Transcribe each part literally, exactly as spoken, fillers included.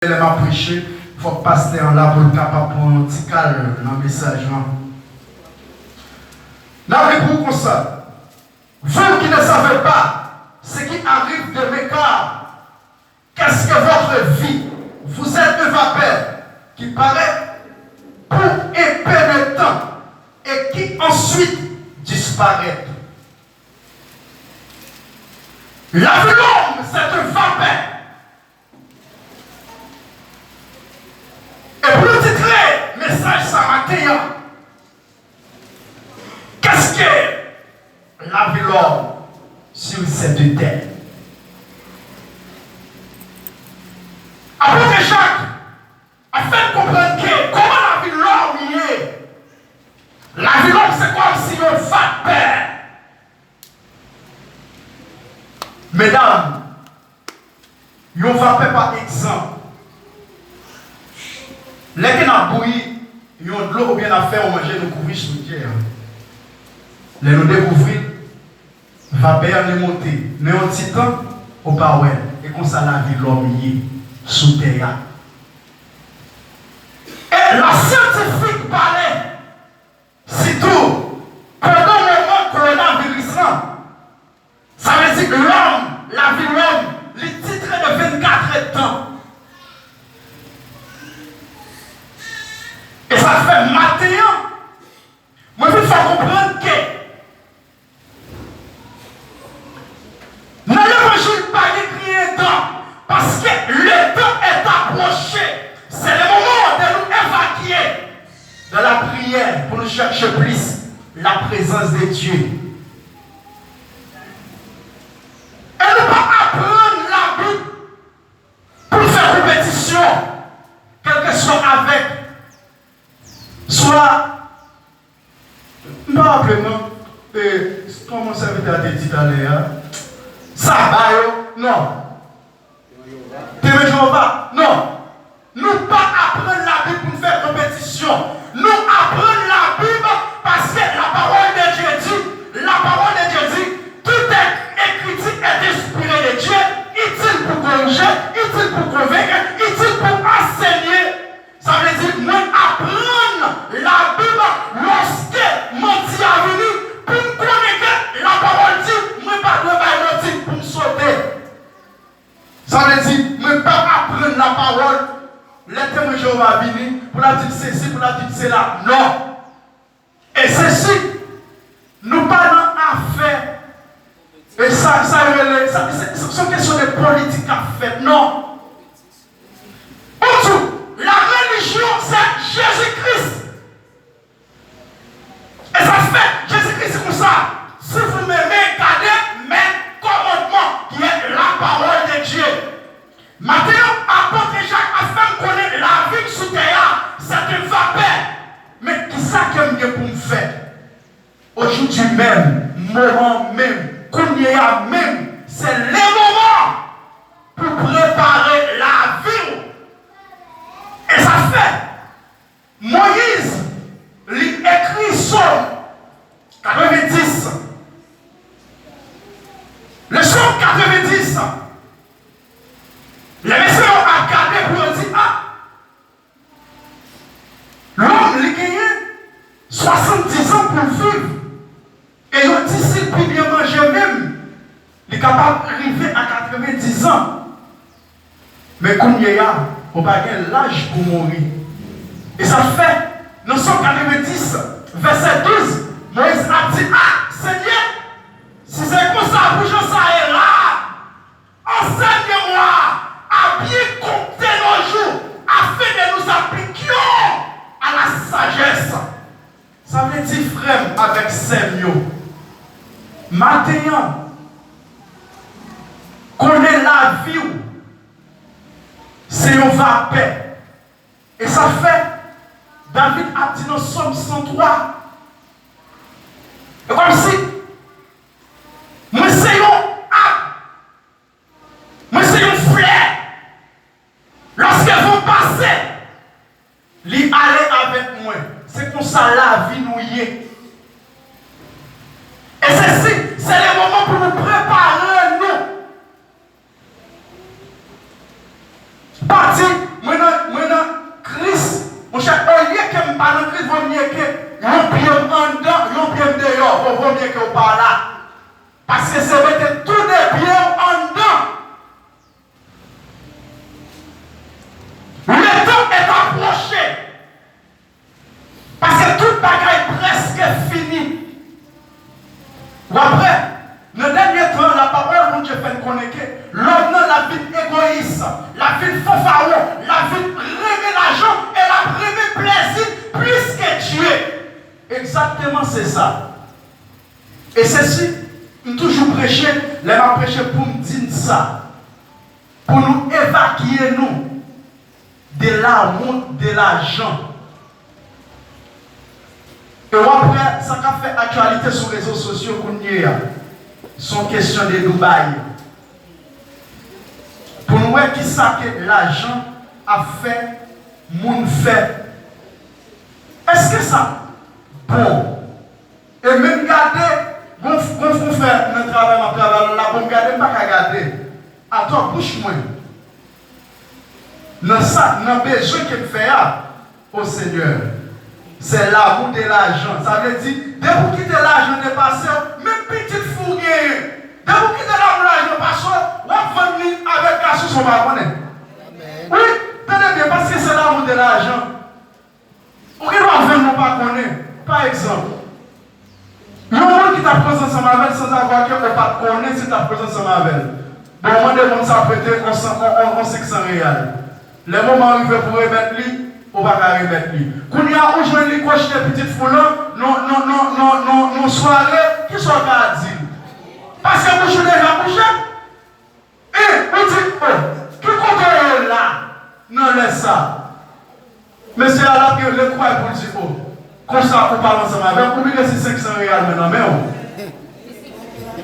Lè m ap preche, fòk pastè an la pou l kapab pran yon ti kal nan mesaj lan. N ap li pou w konsa. Vous qui ne savez pas ce qui arrive demain, car qu'est-ce que votre vie? Vous êtes une vapeur qui paraît pour un peu de temps et qui ensuite disparaît. Lavi lòm, se yon vapè. E pou nou titre mesaj sa maten an, qu'est-ce que la vie l'homme sur cette terre? Apot Jak ap fè n konprann ke kòman lavi lòm ye. Lavi lòm se kòmsi yon vapè. Medam, yon vapè pa egzanp. Lè ke n ap bouyi yon dlo oubyen n ap fè yon manje, nou kouvri sou dyè a. Lè nou dekouvri l, vapè an remonte. Nan yon ti tan, ou pa wè l. E konsa lavi lòm ye sou tè a. E la syantifik pale, sitou pandan moman kowonaviris lan, sa vle di lòm, lavi lòm, li titre de vennkat èdtan. E sa fè maten an, mwen vin fè w konprann ke nan levanjil pa gen griyen tan, paske le temps est approché. C'est le moment de nous évacuer dans la prière pour nous chercher plus la présence de Dieu. E nou pa aprann Labib pou n fè konpetisyon, kèlkeswa avèk, swa, m pa raple m non, e, kòman sèvitè a te di talè a, saba yo, non. Temen Jewova, non. Nou pa aprann Labib pou n fè konpetisyon. Nou aprann Labib paske la parole de Dieu dit, la parole de Dieu dit, toute écriture est inspirée de Dieu, utile pour corriger, utile pour convaincre, utile pour enseigner. Sa vle di, mwen aprann Labib lòske manti a vini, pou m konnen ke lapawòl di, mwen pa dwe bay manti pou m sote. Sa vle di, mwen p ap aprann lapawòl lè Temwen Jewova vini, pou l ap di m sesi, pou l ap di m sela. Non! E sesi, nou pa nan afè, e sa, sa yo rele, sa, se, se, se yon kesyon de politik k ap fèt, non. Ou di w, la religion, c'est Jésus-Christ. E sa fèt, Jezikri di konsa, si vous m'aimez, gardez mes commandements, qui est la parole de Dieu. Maten an, apot Jak ap fè m konnen lavi m sou tè a, se te vapè. Men kisa ke m gen pou m fè? Aujourd'hui même, moman menm, kounye a menm, se le moman pou prepare lavi w. E sa fè, Moyiz, li ekri Sòm katrevendis. Le Sòm katrevendis. Lè mesye yo ap gade pou yo di, a, lòm, li genyen swasanndizan pou l viv. E yo di si l pi byen manje menm, li kapab rive a katrevendizan. Men kounye a, ou pa gen laj pou mouri. E sa fè, nan Sòm katrevendis, vèsè douz, Moyiz ap di, a, Senyè, si se konsa pou jan sa ye la, enseigne-moi à bien compter nos jours, afin que nous appliquions à la sagesse. Sa vle di, frè m avèk sè m yo, maten an, konnen lavi w se yon vapè. E sa fè, David ap di nan Sòm san twa, e kòmsi, mwen se yon ab, mwen se yon flè. Lòske van pase, li ale avèk mwen. Se konsa lavi nou ye. E sesi, se le moman pou nou prepare nou. Pa di, W ap wè, nan dènye tan, lapawòl Bondye fè n konnen ke lòm nan, l ap vin egoyis, l ap vin fanfaron, l ap vin renmen lajan e l ap renmen plezi plis ke Dye. Egzakteman, se sa. E se si m toujou preche, lè m ap preche, pou m di n sa, pou nou evakye nou de l'amour de l'argent. E w ap wè sa k ap fè aktyalite sou rezo sosyo kounye a. Se yon kesyon de Dubaï. Pou nou wè kisa ke lajan ap fè moun fè. Èske sa bon? E menm gade, gon, gon fon fè nan travay m ap travay la, bon, m gade, m pa ka gade. Atò bouch mwen. Nan sa, nan bezwen ke m fè a, o Senyè, c'est l'amour de l'argent. Sa vle di, depi w kite lajan depase w, menm pitit fi w genyen, depi w kite lajan pase w, w ap vann li avèk gason sa w pa konnen. Wi, tande byen, paske c'est l'amour de l'argent. Ou gen dwa vann ou pa konnen. Pa egzanp, yon moun ki t ap koze ansanm avè l sanzavwa ke ou pa t konnen si l t ap koze ansanm avè l. Bon, ou mande moun sa prete on san, on, on, on senk san reyal. Lè moman an rive pou remèt li, ou pa ka remèt li. Kounye a, ou jwenn li kwochte pitit fi w lan nan, nan, nan, nan, nan, nan sware, kisa w ka di l? Paske bouch ou deja bouche. E, ou di, o, ki kote w ye la nan lè sa? Mesye a, l ap gen lekouray pou l di, o, konsa ou pale ansanm avè m, ou bliye si senk san reyal mwen nan men w.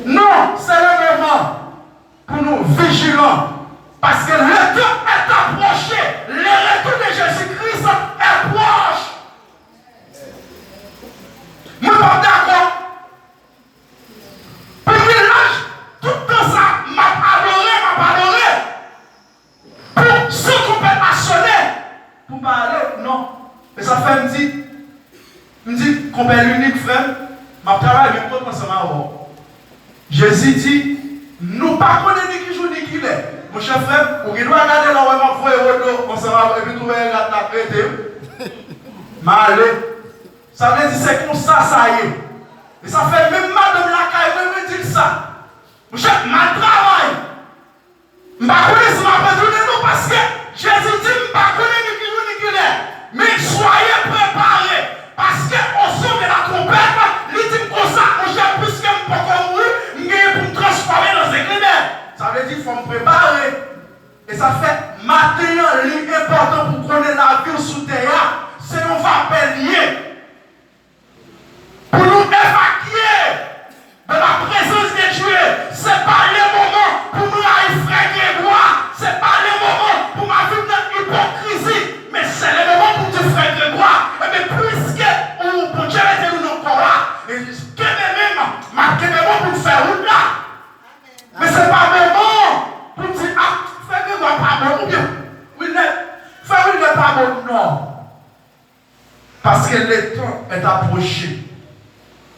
Non, se le moman pou nou vijilan, paske le temps est approché, le retour de Jésus-Christ est proche. Mwen p ap dakò pou m gen laj, tout tan sa, m ap adore, m ap adore. Pou san twonpèt la sone, pou m pa ale, non. E sa fè m di, m di, konpè Linik, frè m, m ap travay menm kote ansanm avè w. Jezi di, nou pa konnen ni ki jou ni ki lè. Monchè, frè m, ou gen dwa gade la, w wè m ap voye wodo ansanm avè w, epi tou wè rat la ap rete, wi. M ale. Sa vle di se konsa sa ye. E sa fè menm madanm lakay mwen, mwen di l sa. Monchè, m al travay. M pa konnen si m ap retounen non, paske Jezi di m pa konnen ni ki jou ni ki lè. Men soyez préparés, paske au son de la trompette, li di m konsa, monchè, piske m poko mouri, m genyen pou m transfòme nan zeklebè. Sa vle di fò m prepare. E sa fè maten an, li enpòtan pou konnen lavi w sou tè a, se yon vapè l ye. Pou nou evakye de la présence de Dieu, se pa le moman pou m rayi frè Gregwa, se pa le moman pou m ap viv nan ipokrizi, men se le moman pou m di frè Gregwa, ebyen, piske ou, Bondye mete nou nan kò a, e kenbe men m, m ap kenbe men w pou n fè wout la. Men se pa moman pou m di, a, frè Gregwa pa bon, oubyen, Wilner, frè Wilner pa bon, non. Parce que le temps est approché.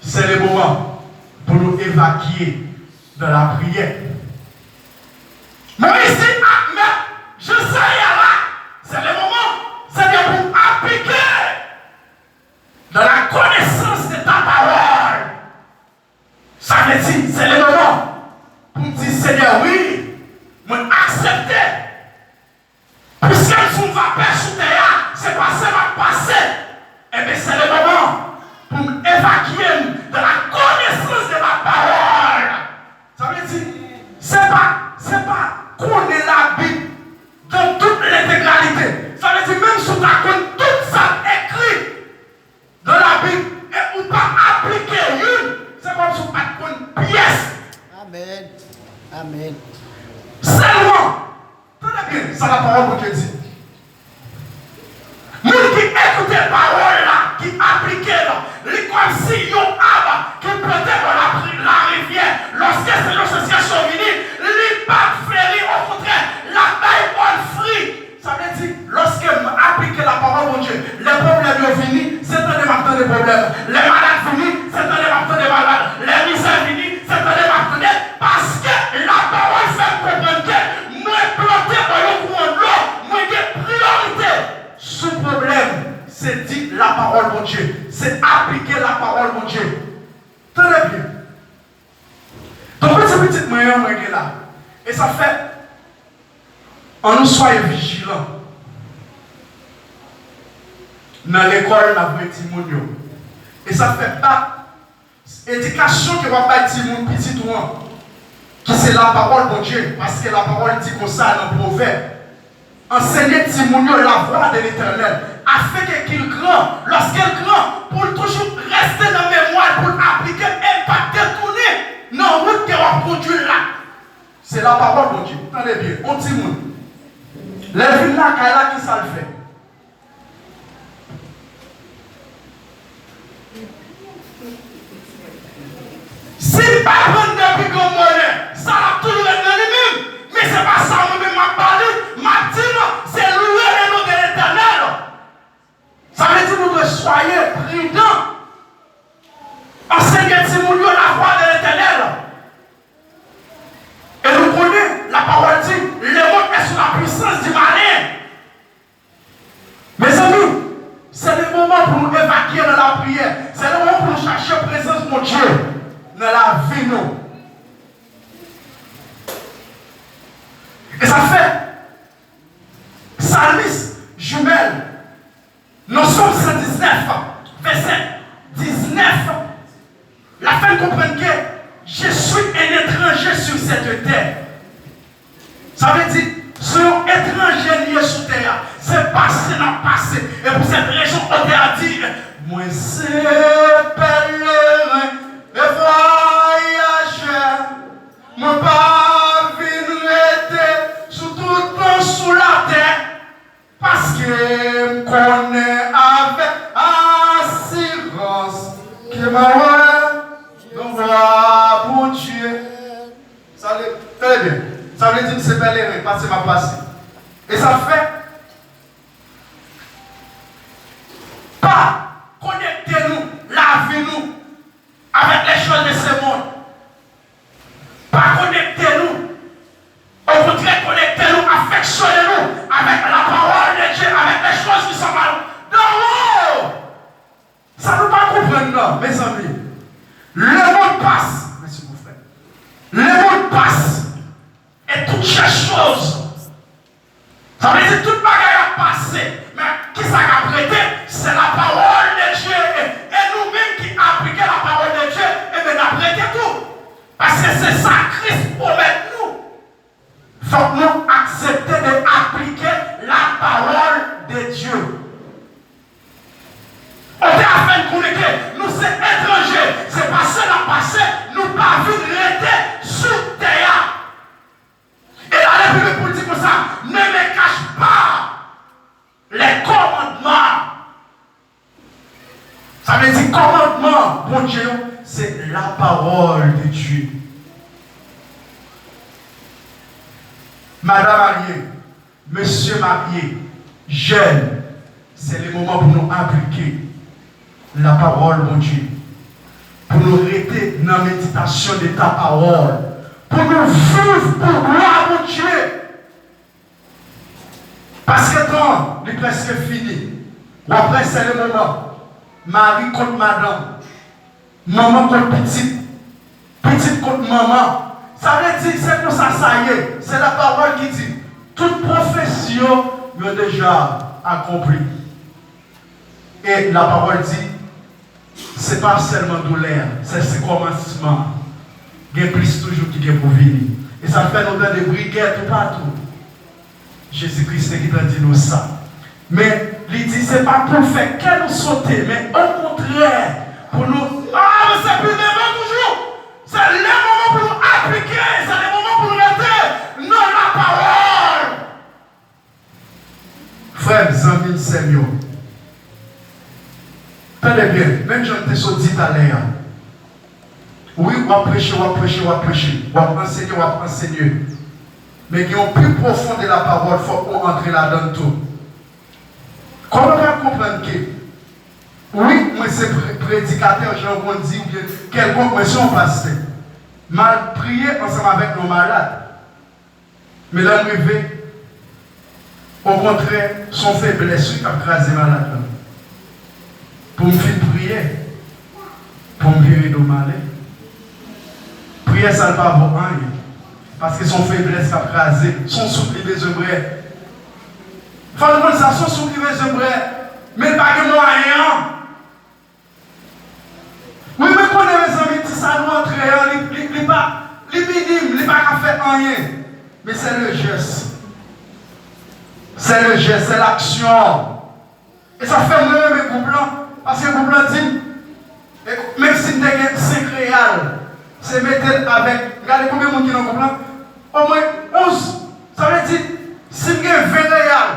C'est le moment pour nous évacuer dans la prière. Mwen isi ak mèt Jan Seyè la, se le moman, se de pou aplike dans la connaissance de ta parole. Sa vle di, se le moman pou m di, Senyè, wi, mwen aksepte. Piske m sou vapè sou tè a, se pase m ap pase. Ebyen, se le moman pou m evakye m dans la connaissance de la parole. Sa vle di, se pa, se pa konnen Labib dans toute l'intégralité. Sa vle di, menm si w ta konn tout sa k ekri dans la Bible e ou pa aplike youn, se kòmsi w pa t konn pyès. Amèn. Amèn. Sèlman, tande byen sa lapawòl Bondye di. Moun ki ekoute pawòl la, ki aplike l, li kòmsi yon ab ki plante bò lapri-, larivyè. Lòske sezon secherch yo vini, li p ap fleri, okontrè, l ap bay bòn fwi. Sa vle di, lòske m aplike lapawòl Bondye, lè pwoblèm yo vini, se tande m ap tande pwoblèm. Lè malad vini, se tande m ap tande malad. Lè mizè vini, se tande m ap tande. Paske lapawòl fè m konprann ke mwen plante bò yon kouran dlo, mwen gen priyorite sou pwoblèm. Se di lapawòl Bondye, se aplike lapawòl Bondye. Tande byen. Pitit mwen an, mwen gen la. E sa fè, ann nou swaye vijilan nan lekòl n ap met timoun yo. E sa fè pa Edikasyon ke w ap bay timoun pitit ou an, ki se lapawòl Bondye, paske lapawòl di konsa nan Pwovèb, ansenye timoun yo la voie de l'Éternel, afin que qu'il grand, lorsqu'il grand, pou l toujou rete nan memwa l, pou l aplike l, enpakte l, tounen nan wout ke w ap kondui l la. Se lapawòl Bondye. Tande byen, yon timoun, lè l vin lakay la, ki sa l fè? Si l pa pran depi granmonnen, sa l ap toujou ret nan li menm. Men se pa sa mwen menm m ap ba li, m ap di l, se louer le nom de l'Éternel. Sa vle di nou dwe swaye pridan, ansenye timoun yo la voie de l'Éternel. E nou konnen, lapawòl di, le monde est sous la puissance du malin. Mezanmi, se le moman pou nou evakye nan lapriyè. Se le moman pou nou chache prezans Bondye nan lavi nou. E sa fè, salmis, jimèl, nan Sòm san diznèf, vèsè diznèf, l ap fè n konprann ke, je suis un étranger sur cette terre. Sa vle di, se yon etranje n ye sou tè a. Se pase n ap pase. E pou sèt rezon, otè a di, mwen se pèleren e vwayajè. Mwen pa vin rete sou tout plan sou latè. Paske m konnen avèk asirans ke m a wè glwa Bondye. Sa vle, tande byen. Sa vle di m se pèleren, pase m ap pase. E sa fè, pa konekte nou, lavi nou, avèk les choses de ce monde. Pa konekte nou. Okontrè, konekte nou, afeksyone nou avèk la parole de Dieu, avèk les choses qui sont mal. D'en haut. Sa nou pa konprann nan, mezanmi. Le monde passe. Mèsi, mon frè. Le monde passe. Et toutes ces choses. Sa vle di tout bagay ap pase, men kisa k ap rete? Se la parole de Dieu. E, e nou menm ki aplike la parole de Dieu, ebyen n ap rete tou. Paske se sa Kris pwomèt nou. Fòk nou aksepte de aplike la parole de Dieu. Otè a fè n konnen ke nou se etranje, se pase n ap pase, nou pa vin rete sou tè a. E l ale pi lwen pou l di konsa, ne me cache pas les commandements. Sa vle di kòmandman Bondye yo, se la parole de Dieu. Madan marye, mesye marye, jèn, se le moman pou nou aplike la parole Bondye. Pou nou rete nan meditasyon de ta parole. Pou nou viv pou glwa Bondye. Paske tan an, li prèske fini. W ap wè se le moman. Mari kont madanm. Manman kont pitit. Pitit kont manman. Sa vle di, se konsa sa ye. Se la parole ki di, tout pwofesi yo, yo deja akonpli. E la parole di, se pa sèlman doulè a, se, se kòmansman. Gen plis toujou ki gen pou vini. E sa fè nou tande brigè toupatou. Jezi Kris te gentan di nou sa. Men, li di se pa pou l fè kè nou sote, men okontrè, pou nou avanse pi devan toujou. Se le moman pou nou aplike, se le moman pou nou rete nan la parole. Frè m, zanmi m, sè m yo, tande byen, menm jan m te sot di talè a. Wi, w ap preche, w ap preche, w ap preche, w ap ansenye, w ap ansenye. Men gen yon pi pwofon de la parole, fòk ou antre ladan l tou. Kòman w ap konprann ke, wi, mwen se pre-, predikatè, jan w konn di, oubyen kèlkonk, mwen se yon pastè. M al priye ansanm avèk yon malad. Men lè m rive, okontrè, se yon feblès wi k ap kraze malad la. Pou m fin priye, pou m vire do m ale. Pyès sa l pa vo anyen. Paske se yon feblès k ap kraze l. Se yon soup li bezwen bwè. Fò nou konn sa, se yon soup li bezwen bwè. Men l pa gen mwayen an. Wi, mwen konnen, mezanmi, ti sa nou antre an, li, li, li pa, li minim, li pa ka fè anyen. Men se le geste. Se le geste, se laksyon. E sa fè mwen renmen gwoup lan, paske gwoup lan di m, e, menm si m te gen senk reyal, se mete l avèk, gade konbyen moun ki nan gwoup lan, omwen onz. Sa vle di, si m gen ven reyal,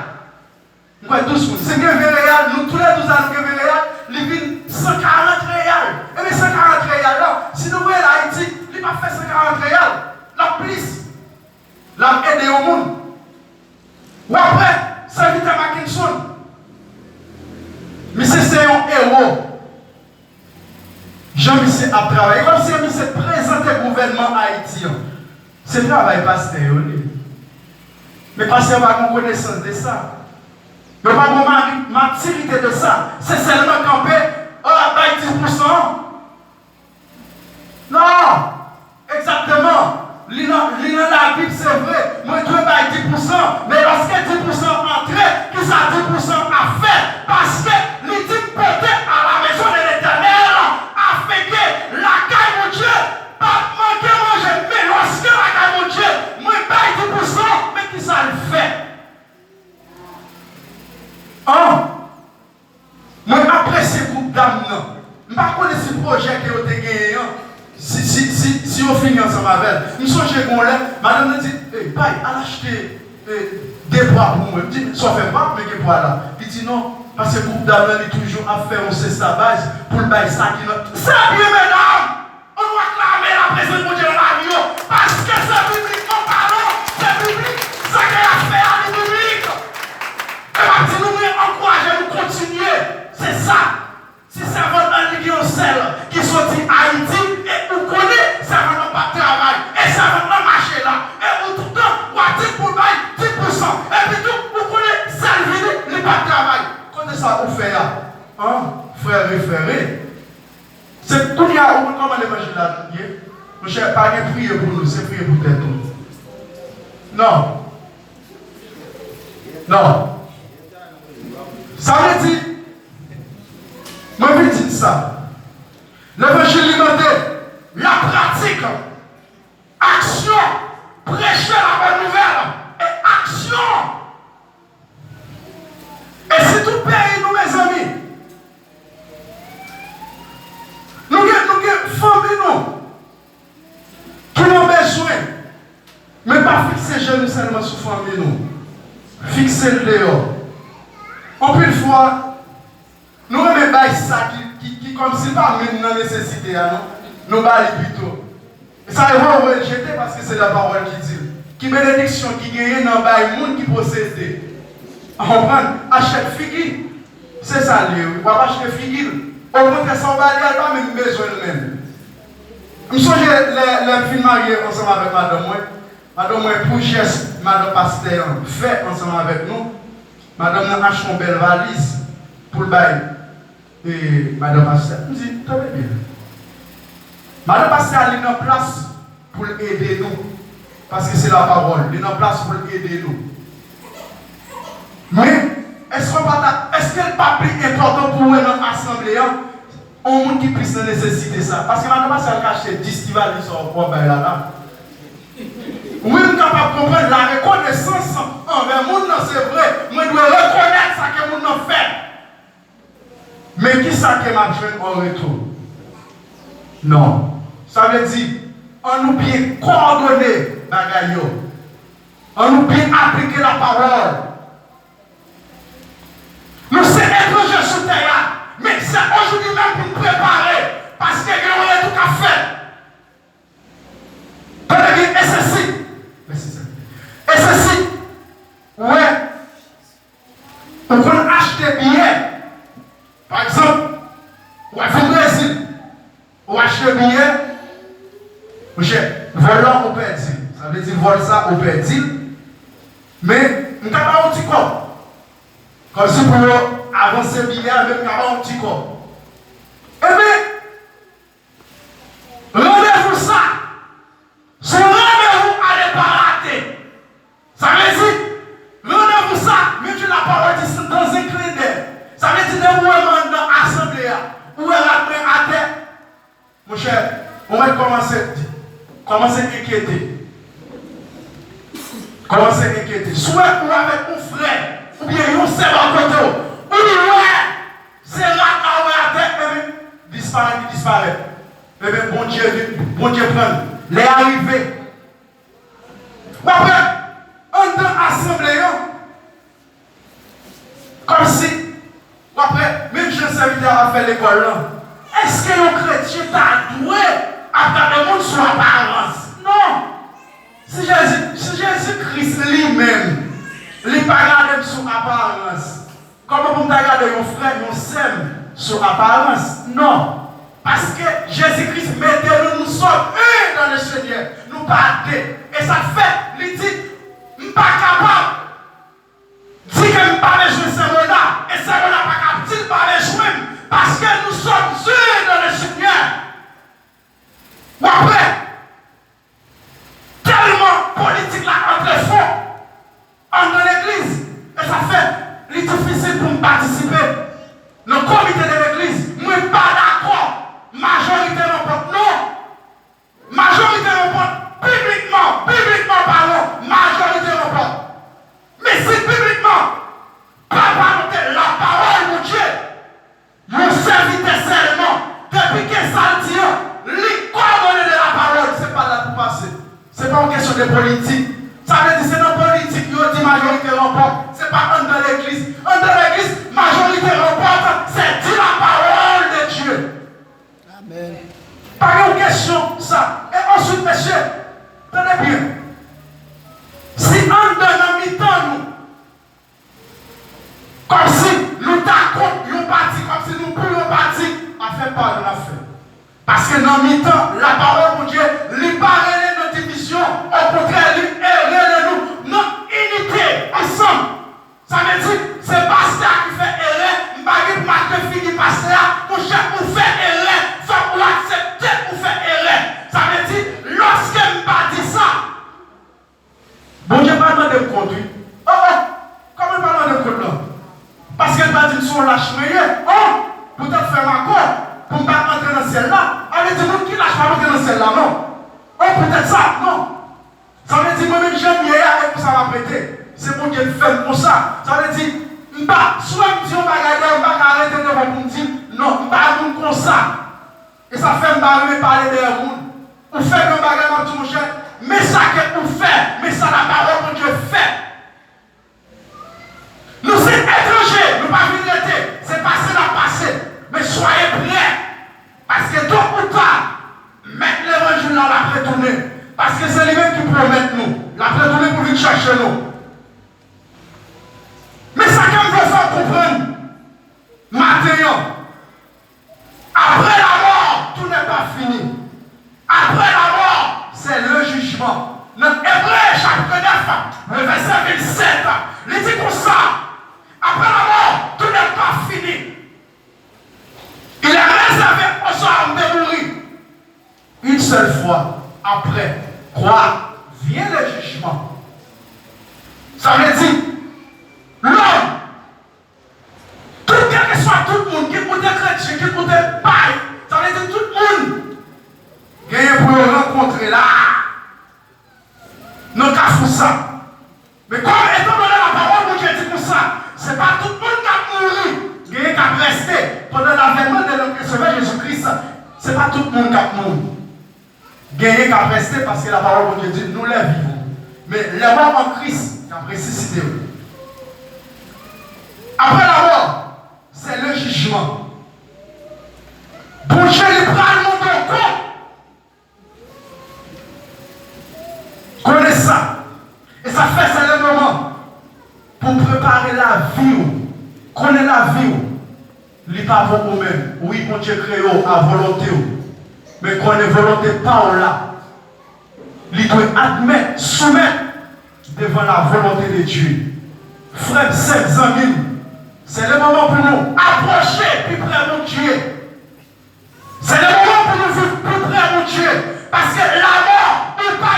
m kwè douz moun, si m gen ven reyal, nou toulèdouz la nou gen ven reyal, li vin san karant reyal. Ebyen, san karant reyal la, si nou voye l Ayiti, li p ap fè san karant reyal, l ap plis. L ap ede yon moun. W ap wè, Sèvitè Mackenson, misye se yon ewo. Jan misye ap travay, e kòmsi misye prezante gouvènman Ayiti an. Se travay pastè yo li. Men pastè yo pa gen konesans de sa. Yo pa gen mari- matirite de sa. Se sèlman kanpe, o, ap bay dis pousan. Non! Egzakteman! Li nan, li nan Labib, se vre. Mwen dwe bay dis pousan. Men lòske dis pousan antre, kisa dis pousan ap fè? Paske li di m pote à la maison de l'Éternel, afin que lakay Bondye p ap manke manje. Men lòske lakay Bondye, mwen bay dis pousan, men kisa l fè? An! Mwen apresye gwoup dam nan. M pa konnen si pwojè ke yo te genyen an, si, si, si, si yo fini ansanm avè l. M sonje gen yon lè, madanm nan di, "Ey, Pay, al achte, eh, de pwa pou mwen." M di, "Sa w fè m pa ap men gen pwa la?" Li di, "Non, paske gwoup dam nan, li toujou ap fè yon sesta baz pou l bay sa ki nan." Se byen, medam! Ann nou aklame laprezans Bondye nan lavi yo, paske se biblik nou pale, se biblik, sa ke y ap fè a, li biblik. E m ap di nou, mwen ankouraje nou kontinye. Se sa. Si sèvant lan li gen yon sèl ki soti Ayiti, e ou konnen sèvant lan p ap travay, e sèvant lan mache la, e ou toutan w ap di l pou l bay dis pousan, epi tou ou konnen sèl vini, li p ap travay. Kote sa ou fè a? An, frè refere. Se kounye a ou konn kòman levanjil la ye? Monchè, pa gen priye pou nou, se priye pou tèt ou. Non. Non. Sa vle di, mwen vin di n sa. Levanjil li mande la pratik, aksyon, preche la bòn nouvèl, e aksyon. E si tout peyi nou, mezanmi, nou gen, nou gen fanmi nou ki nan bezwen, men pa fikse je nou sèlman sou fanmi nou. Fikse l deyò. Anpil fwa, nou renmen bay sa ki, ki, ki kòmsi pa menm nan nesesite a, non. Nou ba li pito. Sa yo voye l jete paske se lapawòl ki di l. Ki benediksyon ki genyen nan bay moun ki posede? Ou konprann? Achèt figi. Se sa l ye, wi. W ap achte figi l. Okontrè, sa w ba li a, l pa menm bezwen l menm. M sonje lè, lè m fin marye ansanm avèk madanm mwen. Madanm mwen, pou jès madanm pastè an fè ansanm avèk nou, madanm nan achte yon bèl valiz pou l bay E, madanm pastè, m di, tande byen. Madanm pastè a, li nan plas pou l ede nou. Paske se lapawòl, li nan plas pou l ede nou. Men, èske w pa ta, èske l pa pli enpòtan pou wè nan asanble a, yon moun ki plis nan nesesite sa? Paske madanm pastè a, l ka achte dis ti valiz sa w ap bay la la. Wi, m kapab konprann larekonesans anvè moun nan, se vre. Mwen dwe rekonèt sa ke moun nan fè. Men kisa ke m ap jwenn an retou? Non. Sa vle di, ann nou byen kowòdone bagay yo. Ann nou byen aplike lapawòl. Nou se etranje sou tè a, men se ojoudimenm pou n prepare, paske gen yon retou k ap fèt. Tande byen, e se si, mèsi Senyè. E se si, ou wè, ou konn achte biyè. Pa egzanp, w ap vin Brezil, ou achte biyè, monchè, vòl la ou pèdi l. Sa vle di vòl sa ou pèdi l. Men, m ka ba w yon ti kòb. Kòmsi pou yo avanse biyè a, men m ka ba w yon ti kòb. Ebyen, randevou sa, Se yon randevou a ne pa rate. Sa vle di, randevou sa, menm jan lapawòl di, se dans un clin d'œil. Sa vle di, depi w wè m anndan asanble a, ou wè rad mwen atè, monchè, ou mèt kòmanse, kòmanse enkyete. Kòmanse enkyete. Si w wè ou avèk yon frè oubyen yon sè bò kote w, ou wè se rad la ou wè atè, ebyen, disparèt, li disparèt. Ebyen, Bondye vin, Bondye pran l. Lè a rive. W ap wè, anndan asanble yo, kòmsi, w ap wè, menm jan sèvitè a ap fè lekòl lan, èske yon kretyen ta dwe ap gade moun sou aparans? Non! Si Jezi, si Jezi Kris li menm, li pa gade m sou aparans, kòman pou m ta gade yon frè, yon sè m sou aparans? Non. Paske Jezi Kris mete nou, nous sommes un dans le Seigneur. Nou pa de. E sa k fè, li di, m pa kapab di ke m pa bezwen sè Mona, e sè Mona pa ka di l pa bezwen m, paske nous sommes un dans le Seigneur. W ap wè, tèlman politik la antre fon anndan legliz, e sa fè li difisil pou m patisipe nan komite de legliz. Mwen pa dakò majorite ranpòt non. Majorite ranpòt, biblikman, biblikman palan, majorite ranpòt. Men si biblikman, pa palante lapawòl Bondye, yon sèvitè sèlman, depi gen sa l di an, li kòdone de lapawòl, se pa la pou pase. Se pa yon kesyon de politik. Sa vle di se nan politik yo di majorite ranpòt, se pa anndan legliz. Anndan legliz, majorite ranpòt, se di lapawòl de Dye. Amèn. Pa gen yon kesyon sa. E answit, mesye, tande byen. Si anndan nan mitan nou, kòmsi nou ta kont yon pati, kòmsi nou pou yon pati, afè pa nou n ap fè. Paske nan mitan, lapawòl Bondye, li pa rele nan divizyon, okontrè, li e rele nou nan inite, ansanm. Sa vle di, se pastè a ki fè erè, m pa gen pou m achte figi pastè a, monchè, ou fè erè, fòk ou aksepte ou fè erè. Sa vle di, lòske m pa di sa, Bondye pral mande m kont, wi. Oh, oh! Kòman l pral mande m kont lan? Paske l pral di m se yon lach mwen ye. Oh! Poutèt fè m akò pou m pa antre nan syèl la. Sa vle di, moun ki lach p ap antre nan syèl la, non. Oh, poutèt sa, non. Sa vle di, mwen menm jan m ye a, e konsa m ap rete. Se Bondye k fè m konsa. Sa vle di, m pa, si w wè m di yon bagay dèyè, m pa ka rete devan pou m di, non, m pa moun konsa. E sa fè m pa renmen pale dèyè moun. Ou fè yon bagay, m ap di, monchè, men sa ke ou fè, men sa lapawòl Bondye fè. Nou se etranje, nou pa vin rete, se pase n ap pase. Men swaye prè, paske to ou ta, mèt levanjil la, l ap retounen. Paske se li menm ki pwomèt nou, l ap retounen pou vin chèche nou. Men sa ke m vle fè w konprann maten an, Après la mort, tout n'est pas fini. Après la mort, c'est le jugement. Nan Ebre chapit nèf, nan vèsè vennsèt, li di konsa, après la mort, tout n'est pas fini. Il est réservé aux hommes de mourir une seule fois. Après quoi vient le jugement. Sa vle di, lòm Tout, kèlkeswa tout moun, kit ou te kretyen, kit ou te pa, sa vle di tout moun genyen pou yo rankontre la nan kafou sa. Men kòm, etandone lapawòl Bondye di konsa, se pa tout moun k ap mouri, genyen k ap reste pandan lavènman de notre Sovè Jezi Kris, se pa tout moun k ap mouri. Genyen k ap reste, paske lapawòl Bondye di, nous les vivants. Mais les morts en Christ, y ap resisite yo. Après la mort, c'est le jugement. Bondye li pral mande w kont. Konnen sa. E sa fè se le moman pou w prepare lavi w. Konnen lavi w, li pa pou ou menm. Wi, Bondye kreye w a volonte w. Men konnen volonte pa w la, li dwe admèt, soumèt devan la volonte de Dye. Frè m, sè m, zanmi m, se le moman pou nou apwoche pi pre Bondye. Se le moman pou nou viv pi pre Bondye, paske lamò, ou pa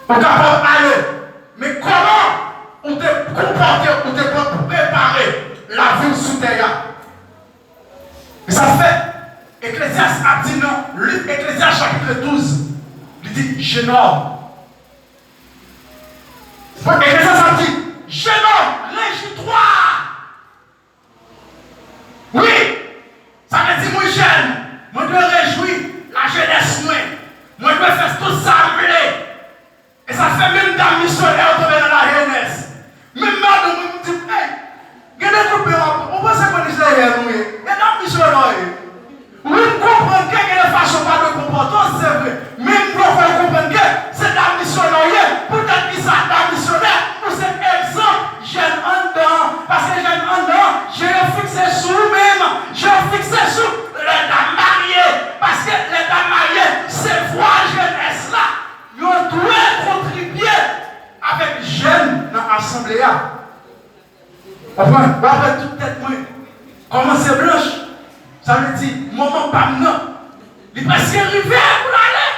Ou kapab ale, men kòman ou te konpòte, ou te prepare lavi w sou tè a? E sa fè, Eklezyas ap di nan liv Eklezyas chapit douz, li di, Jeune homme. Eklezyas ap di, Jeune homme, réjouis-toi. Wi, sa vle di mwen jèn, mwen dwe rejwi lajenès mwen. Mwen dwe fè tout sa m vle. E sa fè menm dam misyonè yo tonbe nan lajenès. Menm madanm mwen, m di, hey, gen de kout men w ap, ou panse kondisyon yè nou ye? E dam misyonè w ye. Wi, m konprann ke gen de fason w pa dwe konpòte w, se vre. Men m vle fè w konprann ke se dam misyonè w ye. Poutèt ki sa dam misyonè? Ou se egzanp jèn anndan an. Paske jèn anndan an, je yo fikse sou ou menm. Je yo fikse sou lè dam marye. Paske lè dam marye, se vwa jenès la. Yo dwe kontribye avèk jèn nan asanble a. Konprann? W ap wè tout tèt mwen kòmanse blanch. Sa vle di, moman pa m nan, li prèske rive pou l ale.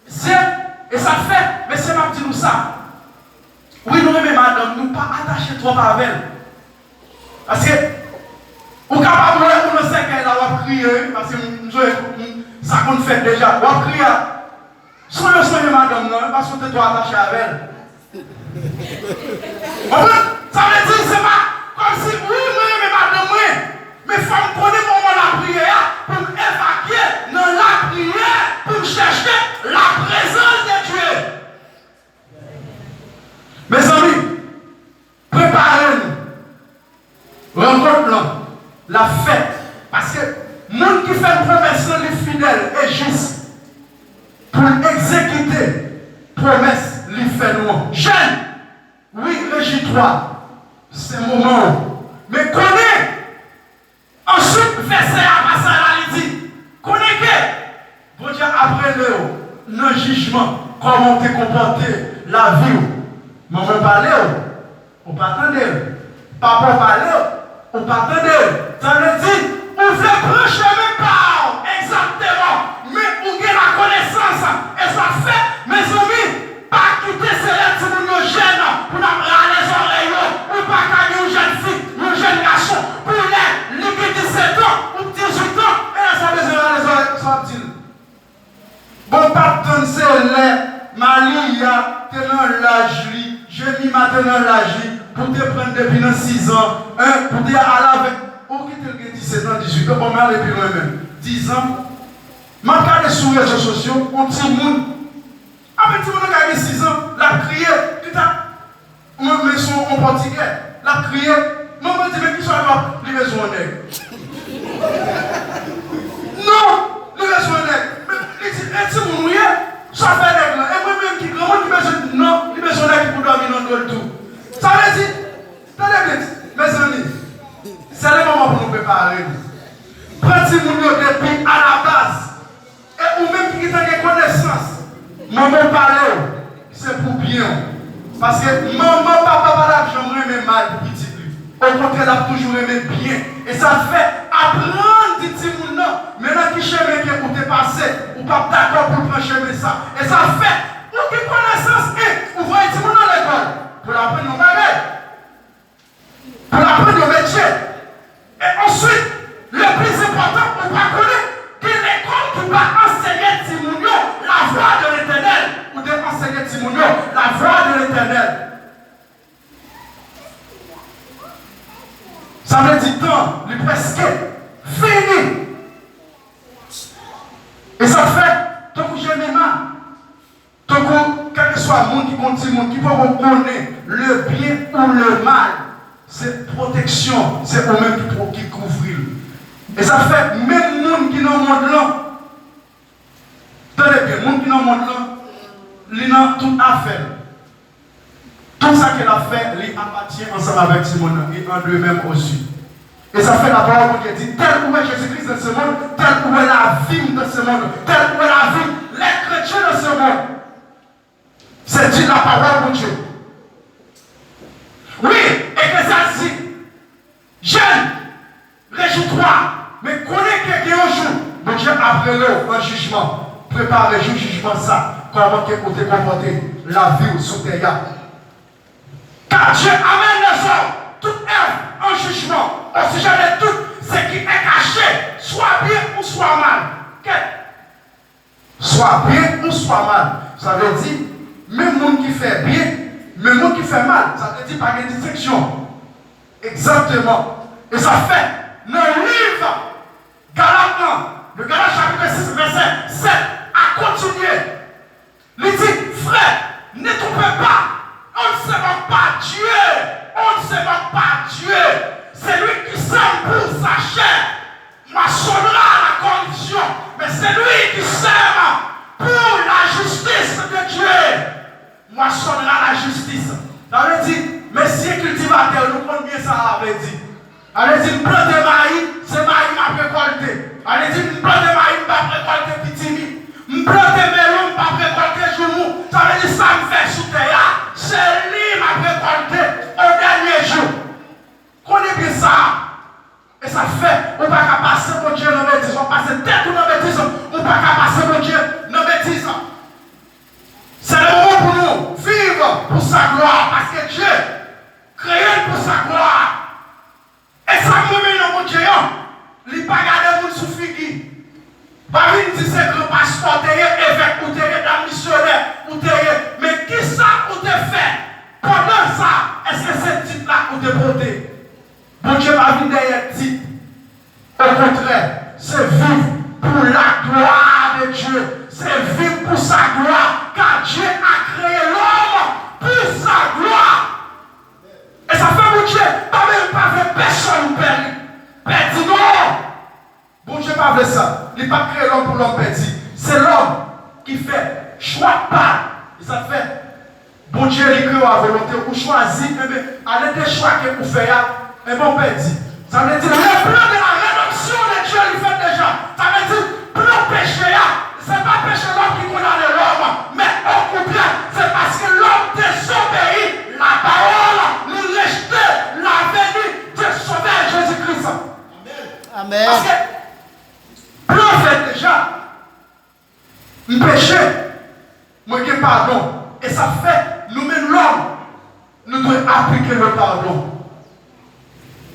Se, e sa k fè, mesye, m ap di nou sa. Wi, nou renmen madanm nou, pa atache twòp avè l. Paske, ou kapab wè ou nan sèkèy la, w ap kriye, wi, paske m, m, m, sa konn fèt deja. W ap kriye, sonje, sonje madanm nan, wi, paske w te twò atache avè l. Konprann? Sa vle di, se pa kòmsi, wi, mwen renmen madanm mwen, men fò m konnen moman lapriyè a pou m evakye nan lapriyè, pou m chèche la présence de Dieu. Mezanmi, prepare nou. Rankont lan, l ap fèt. Paske moun ki fè pwomès lan, li fidèl e jis pou l egzekite pwomès li fè nou an. Jèn, wi, rejwi twa, se moman w. Men konnen, answit, vèsè a, pasaj la, li di, konnen ke Bondye ap rele w nan jijman, kòman w te konpòte lavi w. Manman w pale w, ou pa tande l. Papa w pale w, ou pa tande l. Sa vle di, ou vle pran chemen pa w, egzakteman, men ou gen lakonesans. E sa fè, mezanmi, pa kite se lè timoun yo jèn pou n ap rale zòrèy yo. Ou pa ka gen yon jèn fi, yon jèn gason, pou lè li gen disèt an ou dizuit an, e lè sa bezwen rale zòrèy, sa w ap di l. Bon, pa t tann se lè Maliya te nan laj li, Jemima te nan laj li, pou te pran depi nan sizan, en, pou te al avèk, ou kite l gen disèt an, dizuit an, bon, m ale pi lwen menm, dizan. M ap gade sou rezo sosyo, yon timoun, apen timoun nan ka gen sizan, l ap kriye, li ta Mwen, men se yon pòtigè. L ap kriye. Manman di, men kisa l ap, li bezwen yon nèg. Non, li bezwen yon nèg. Men, li di, e timoun ou ye? Sa fè nèg lan. E mwen menm ki granmoun ki bezwen, non, li bezwen nèg ki pou dòmi nan do l tou. Sa vle di, tande byen, mezanmi, se le moman pou nou prepare nou. Pran timoun yo depi alabaz. E ou menm ki gentan gen konesans, manman w pale w, se pou byen w. Paske manman, papa pa t ap janm renmen mal pou pitit li. Okontrè, l ap toujou renmen byen. E sa fè, aprann di timoun nan, men nan ki chemen ke ou te pase, ou p ap dakò pou l pran chemen sa. E sa fè, ou gen konesans, e ou voye timoun nan lekòl pou l aprann yon bagay. Pou l aprann yon metye. E answit, le plis enpòtan, ou pa konnen, gen lekòl ki pa anseye timoun yo la voie de Letènèl. Ou te anseye timoun yo la voie de Letènèl. Sa vle di tan, li prèske fini. E sa fè, tankou Jemima, Tankou, kèlkeswa moun ki gon timoun ki poko konnen le bien ou le mal, se pwoteksyon, se ou menm ki pou, ki kouvri l. E sa fè, menm moun ki nan mond lan, tande byen, moun ki nan mond lan, li nan tout afè l. Tout sa ke l ap fè, li apatyen ansanm avèk timoun nan, et en eux-mêmes aussi. E sa fè lapawòl Bondye di, tel ou wè Jezi Kris dans ce monde, tel ou wè lavi m dans ce monde, tel ou wè lavi les chrétiens dans ce monde. Se di lapawòl Bondye. Wi, Eklezyas di, jèn, rejwi twa, men konnen ke gen yon jou, Bondye ap rele w an jijman. Prepare jou jijman sa. Comment que ou te comporter la vie sous terre? Car Dieu amène les hommes, toute œuvre, en jugement au sujet de tout ce qui est caché, soit bien ou soit mal. Kèt. Soit bien ou soit mal. Sa vle di, menm moun ki fè byen, menm moun ki fè mal. Sa vle di pa gen distenksyon. Egzakteman. E sa fèt nan liv Galat lan, le Galat chapitre six, verset sept a kontinye. Li di, frères, ne trompez pas, on ne se moque pas Dieu, on ne se moque pas Dieu. Celui qui sème pour sa chair, moissonnera la corruption, mais celui qui sème pour la justice de Dieu moissonnera la justice. Sa vle di, mesye kiltivatè, nou konn byen sa a vle di. Sa vle di, m plante mayi, se mayi m ap rekòlte. Sa vle di, m plante mayi, m p ap rekòlte pitimi. M plante melon, m p ap rekòlte joumou. Sa vle di, sa m fè sou tè a, se li m ap rekòlte o dènye jou. Konnen byen sa a. E sa fè, ou pa ka pase Bondye nan betiz, w ap pase tèt ou nan betiz, ou pa ka pase Bondye nan betiz. Se le moman pou nou viv pou sa glwa, paske Dye kreye n pou sa glwa. E sa m renmen nan Bondye an, li pa gade moun sou figi. Pa vin di se gran pastè w te ye, evèk ou te ye, dam misyonè ou te ye, men kisa ou te fè pandan sa? Èske se tit la ou te pote? Bondye pa vin dèyè tit. Okontrè, se viv pou la glwa de Dye. Se viv pou sa glwa, car Dieu a créé l'homme pour sa gloire. E sa fè Bondye pa menm pa vle pèsonn pèri. Pèdi non. Bondye pa vle sa. Li pa t kreye lòm pou lòm pèdi. Se lòm ki fè chwa pa l. E sa k fè Bondye li kreye w a volonte, ou chwazi, enben, ale de chwa ke ou fè a, enben, ou pèdi. Sa vle di, le plan de la rédemption de Dieu li fèt deja. Sa vle di, plan peche a, se pa peche lòm ki kondane lòm, men okontrè, se paske lòm dezobeyi lapawòl, li rejte la venue de Sauveur Jésus-Christ. Amèn. Paske plan fèt deja. M peche, mwen gen padon. E sa fè, nou menm lòm, nou dwe aplike le padon.